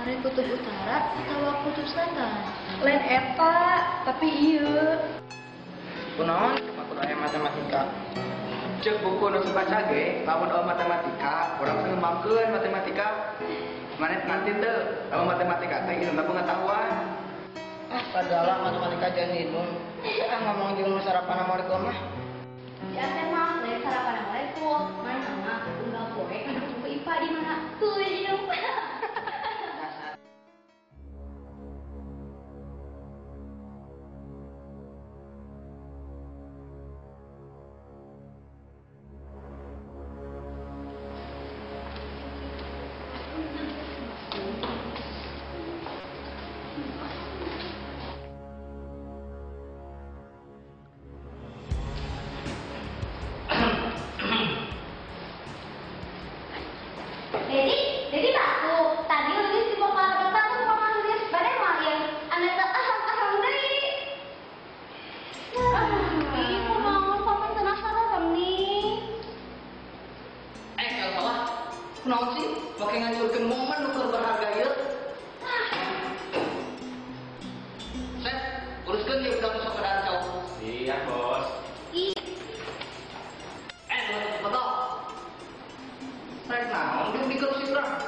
Meren kutub utara atau kutub selatan? Lain eta, tapi iya. Kunaon cuma kudu aya matematika. Cek buku nu baca ge, lamun eueuh matematika, urang teu ngembangkeun matematika. Maneh ngarti teu, lamun matematika teh ilmu pengetahuan. Ah, sagala matematika jeung ilmu. Ah, ngomong jeung nu sarapan molekul mah. Si Asep mah lain sarapan molekul, maneh mah unggal poe kana buku IPA di mana? Tuh ieu. Dedi batuk. Tadi Lilis di bawah kata takut sama Lilis. Badai mah yang anda tak aham deui. Ih, kunaon paman teu nasarapan nih. Kalau salah, kunaon sih? Make ngancurkeun momen nu keur berharga ieu. Sep, uruskeun ieu budak nu sok kedancau. Iya, Bos. Ih. Nu betul. Rek naon dieum di kursi urang?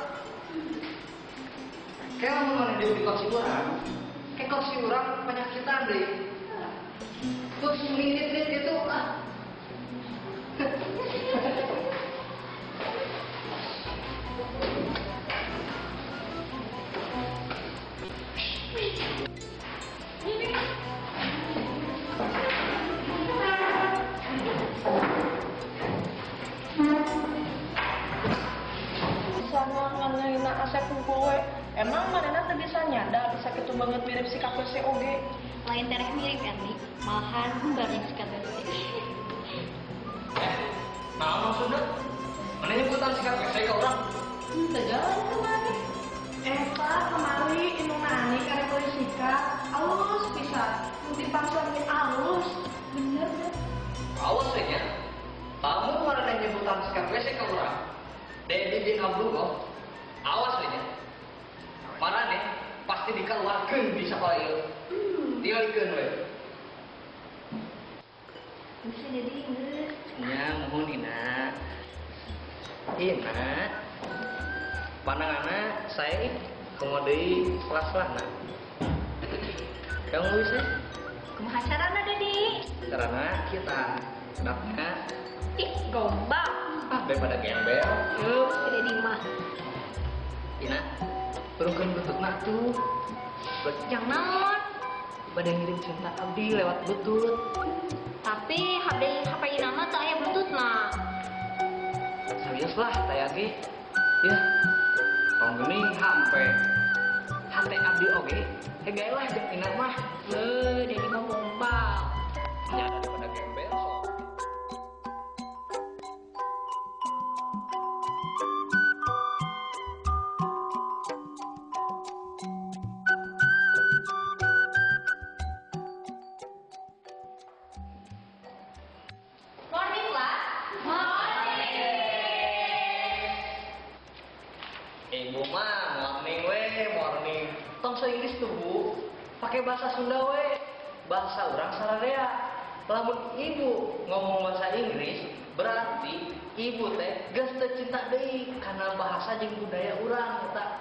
Kayak lamun maneh dieum di kursi urang, kayak kursi urang penyakitan deui. Terus minit-minit gitu ah. Sama Asep kowe. Emang manehna teu bisa nyanda bisa kitu banget mirip sikap WC oge. Lain tereh mirip Erni, malahan kembar jeung sikat WC. Naon maksudna? Maneh nyebutan sikat WC ka urang? Teu jalan kemari. Eta kemari indung Nani karek meuli sikat, alus pisan. Mun dipangsuan ge alus. Bener deh. Awas we nya. Lamun manehna nyebutan sikat WC ka urang, Dedi bin Abdullah, awas we nya. Marane pasti dikeluarkeun di sekolah ieu. Tingalikeun we. Bisa jadi geus. Nya mohon Ina. Ina. Pandanganna saya komo deui kelas-kelasna. Kamu bisa? Kumaha carana Dedi? Carana kita kedapna. Ih, gombal. Ah, daripada gembel. Yuk, si Dedi mah. Ina, perungkeun lututna tuh. Yang naon? Pada ngirim cinta abdi lewat butut. Tapi HP Ina mah teu aya bututna. Serius lah, taya ge. Ya. Tong geuning HP. Hate abdi oge, hegae lah jeung Ina mah. Leuh, Dedi mah gombal. Nya daripada gembel sok. Morning, class. Morning. Ibu mah morning we, morning. Tong sa Inggris tuh, Bu. Pakai bahasa Sunda we. Bahasa urang sararea. Lamun ibu ngomong bahasa Inggris, berarti ibu teh geus teu cinta deui kana bahasa jeung budaya urang eta.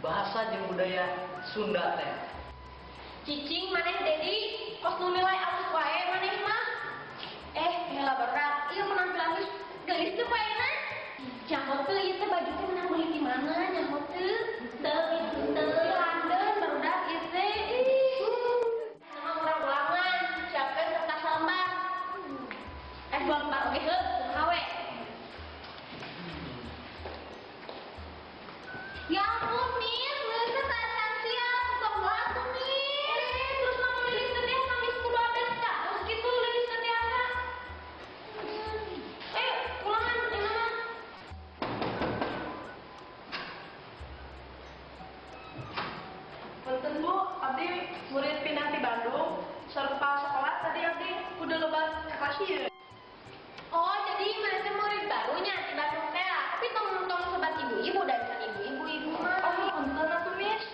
Bahasa jeung budaya Sunda teh. Cicing maneh Dedi, kos nu nilai alus wae maneh mah. Heula berat. Ieu penampilan geus geulis teu paena. Nyaho teu ieu teh baju teh menang beli di mana nyaho teu? Teu itu teu London barudak ieu teh. Ih. Sama urang ulangan, siapkeun kertas lembar. Dua lembar oge heuh, kumaha we. Ya ampun, Miss, Miss teh acan siap, sok waktu, Miss. Terus lamun Lilis teh tiasa, Miss kudu ada status gitu Lilis teh tiasa. Ayo, ulangan, ini mah. Punten Bu, abdi murid pindah di Bandung. Serpa sekolah tadi abdi kudu lebat ka kelas ieu. Oh, jadi maneh teh murid barunya di Bandung teh. Tapi tong tong sobat ibu-ibu dan ibu-ibu ibu mah. Oh, punten atuh Miss.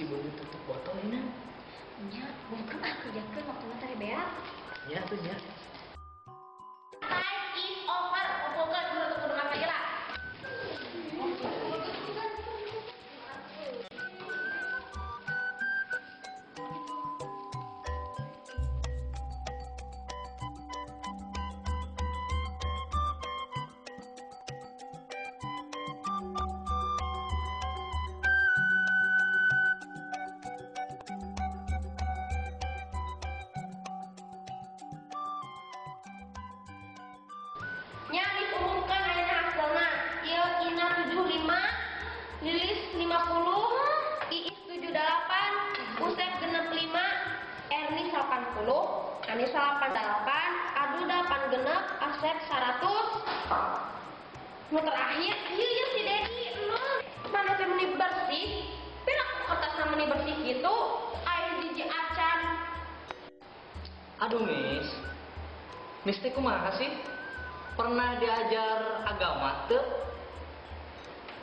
Bisi beungeut tutup botol ina. Nya, bukan ah kerjakeun waktuna teh beak. Nya tuh nya. Time is over. Kumpulkeun guru teu kudu ngapa heula. Nya diumumkan ayeuna hasilna. Ieu Ina 75, Lilis 50, Iis 78, Usep 65, Erni 80, Anissa 88, Adu 86, Asep 100. Nu terakhir, ieu ieu si Dedi 0. Mana teh meuni bersih? Pira kertasna meuni bersih kitu? Aya jiji acan. Aduh, Miss. Miss teh kumaha sih? Pernah diajar agama teu?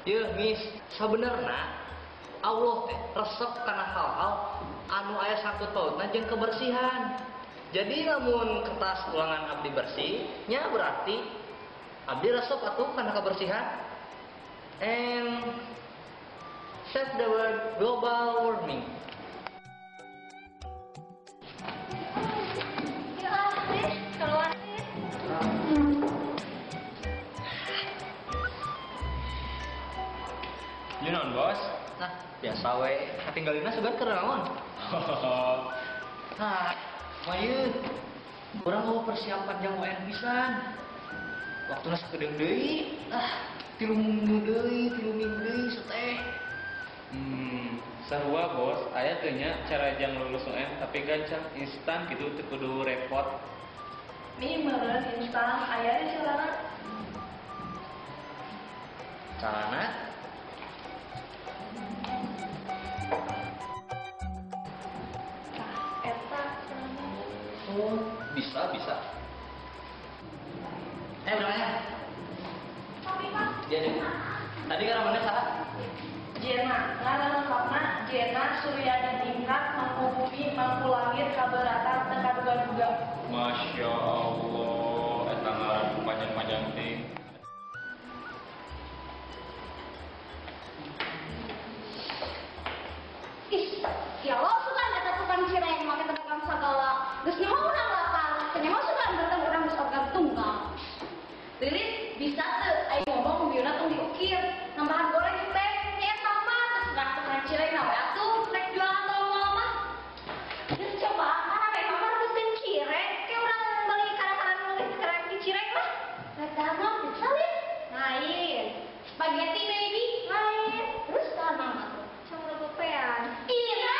Yeuh, Miss, sabenerna Allah teh resep kana hal-hal anu aya sangkut pautna jeung kebersihan. Jadi lamun kertas ulangan abdi bersih, nya berarti abdi resep atuh kana kebersihan. And save the world global warming. Ya, keluar. You naon, Bos? Nah, biasa we. Katinggalina sugan keur naon? Nah, mayu. Urang mau persiapan jang UN pisan. Waktuna sakedeung deui. Ah, 3 minggu deui, 3 minggu deui seteh. Sarua, Bos. Aya teu nya cara jang lulus UN tapi gancang instan gitu teu kudu repot. Nih meureun instan aya di carana. Carana? Tah, eta carana. Oh, bisa, bisa. Udah ya. Tapi, Pak. Iya, nih. Tadi kan namanya saha? Jena, ngaran lengkapna Jena Suryadiningrat Mangku Bumi Mangku Langit Kaberatan teu kaduga-duga. Masya Allah, eta ngaran panjang-panjang teh. Ih, ya lo suka eta tukang cireng make tukang sagala. Geus nyaho urang lapar, teu nyaho suka datang urang geus organ tunggal. Lilis bisa teu aya ngomong bieuna tong diukir, nambahan goreng teh nya eta mah terserah tukang cireng na we atuh rek jualan tong mah. Geus coba mana we mah rebuskeun cireng, ke urang meuli kadang-kadang meuli cireng di cireng mah. Rek dahar mah pizza Lis. Lain. Spaghetti maybe lain. Terus dahar mah atuh. Cuma gopean. Ira.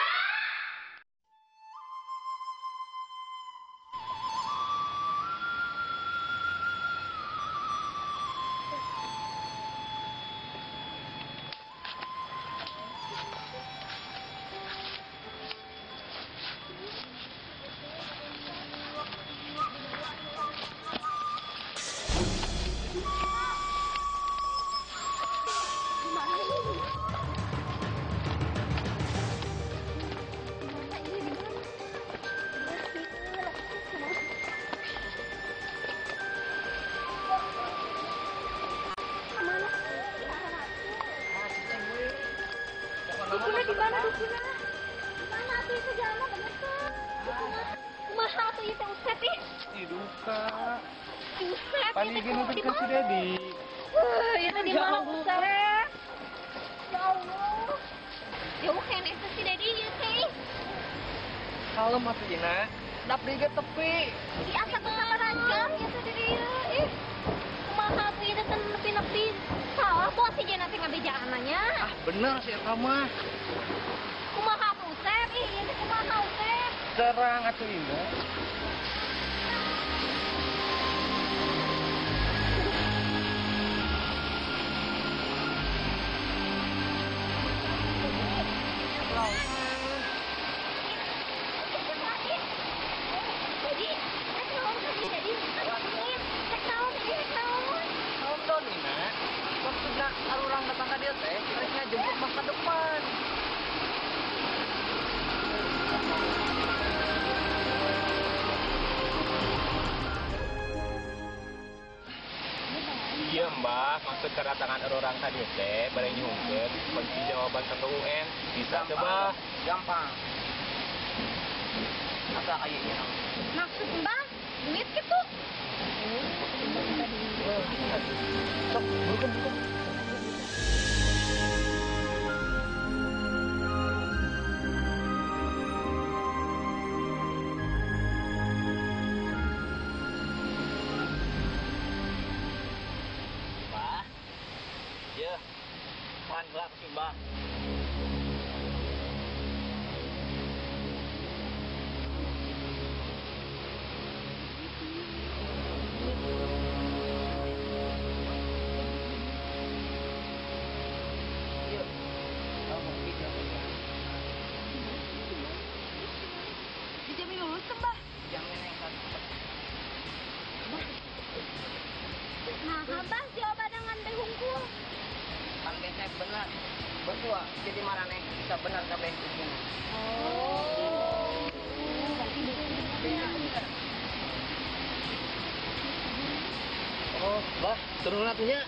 Dukuna di mana dukuna? Di mana atuh itu jalanna bener teu? Dukuna. Kumaha atuh ieu teh Usep ih? Ih, duka. Usep Pan ieu teh ieu kudu di nuturkeun si mana? Dedi. Ieu teh di mana Usep? Ya Allah. Jauh keneh teh si Dedi ieu teh ih. Kalem atuh Ina. Dap deui ge tepi. Ih, asa sabaraha jam ieu teh di dieu ih. Kumaha atuh ieu teh nepi-nepi. Salah bos si Jena teh ngabejaan nya. Ah, bener sih eta mah. Kumaha atuh Usep? Ih, ieu teh kumaha Usep? Serang atuh Ina. Jadi, rek naon ka si Dedi? Rek naon, Dedi, rek naon? Nonton Ina. Maksudna arurang datang ka dieu teh rek ngajemput masa depan. Mbah, maksud kedatangan orang tadi teh bade nyuhunkeun kunci jawaban 1 UN. Bisa teu, Bah? Gampang. Asa aya ieu. Maksud Mbah, duit gitu? Sok, burukan burukan. Mbah. Ya. Pan heula ku si Mbah. Ieu. Oh, bukti jawaban. Dijamin lulus tuh, Mbah. Jamin yang 100%. Nah, Abah jawaban ngan teh hungkul. Pan besek bener. Betul, jadi maraneh bisa bener kabeh ujian. Oh. Berarti bener. Oh, Bah, turun atuh nya.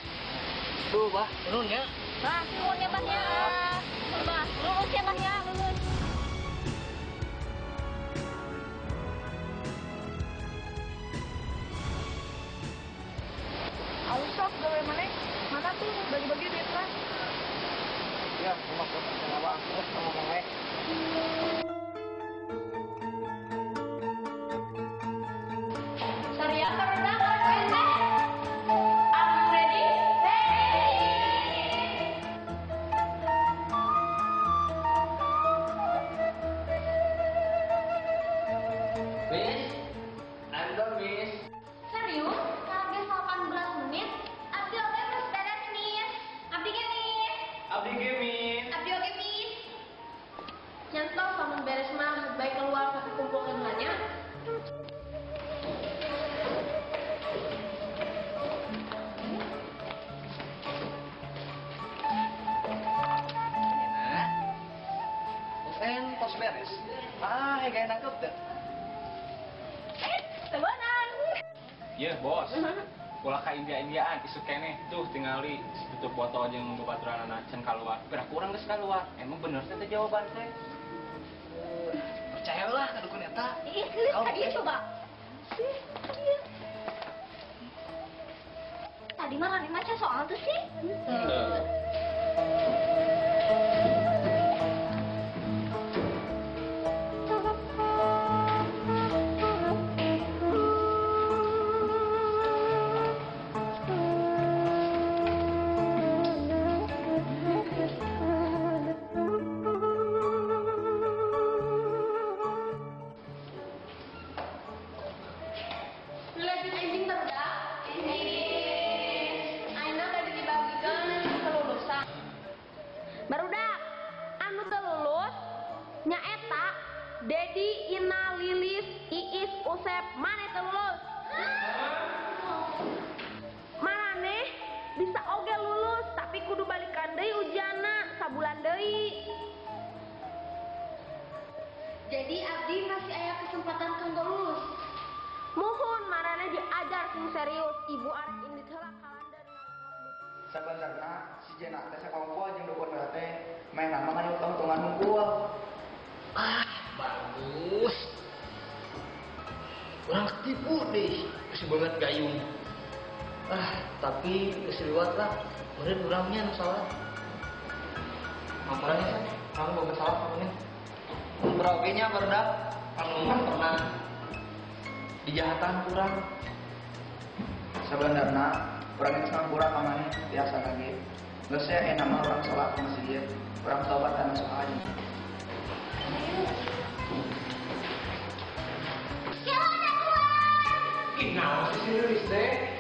Tuh, Bah, turun ya. Bah, turun ya, Bah ya. Bah, lulus ya, Bah ya, lulus. Alus sok gawe maneh. Mana tuh bagi-bagi duitna? Ya, rumah gua sama terus ngomong we. Saria barudak UN teh. Are you ready? Ready. Miss, I'm done, Miss. Serius? Target 18 menit? Abdi oge geus beres, Miss. Abdi ge, Miss. Abdi ge, Miss. Abdi oge, Miss. Nyantos lamun beres mah baik keluar tapi kumpulkeun nya. Nah, UN tos beres. Ah, gaya nangkep teh. Temenan. Iya, Bos. Ulah ka India-Indiaan isuk keneh tuh tingali si tutup botol jeung babaturanana can kaluar. Pira kurang geus kaluar. Emang bener teh jawaban teh? Percayalah ka dukun eta. Ih, geus ka dieu coba. Ih, ka dieu. Tadi mah rame maca soal tuh sih. Henteu. Ngeliatin anjing barudak. Aina bade dibagikan kelulusan. Barudak, anu teu lulus nyaeta Dedi, Ina, Lilis, Iis, Usep, maneh teu lulus. Maraneh bisa oge lulus tapi kudu balikan deui ujianna sabulan deui. Jadi abdi masih aya kesempatan kanggo lulus. Muhun maraneh diajar sing serius, ibu arek indit heula ka London. Sabenerna si Jena teh sakompol jeung dukun teh main nama kan untung-untungan hungkul. Ah, bagus. Orang ketipu deh, si banget gayung. Ah, tapi geus liwat lah. Meureun urangnya nu salah. Ngampuranya sih, kamu boga salah kamu nih. Hampura oge nya barudak, anu pernah dijahatan kurang. Sabenerna urang geus ngampura ka maneh biasa lagi. Geus we aya nama urang salat ka masjid, urang tobat kana soal. Siapa keluar? Ih, naon sih si Lilis teh?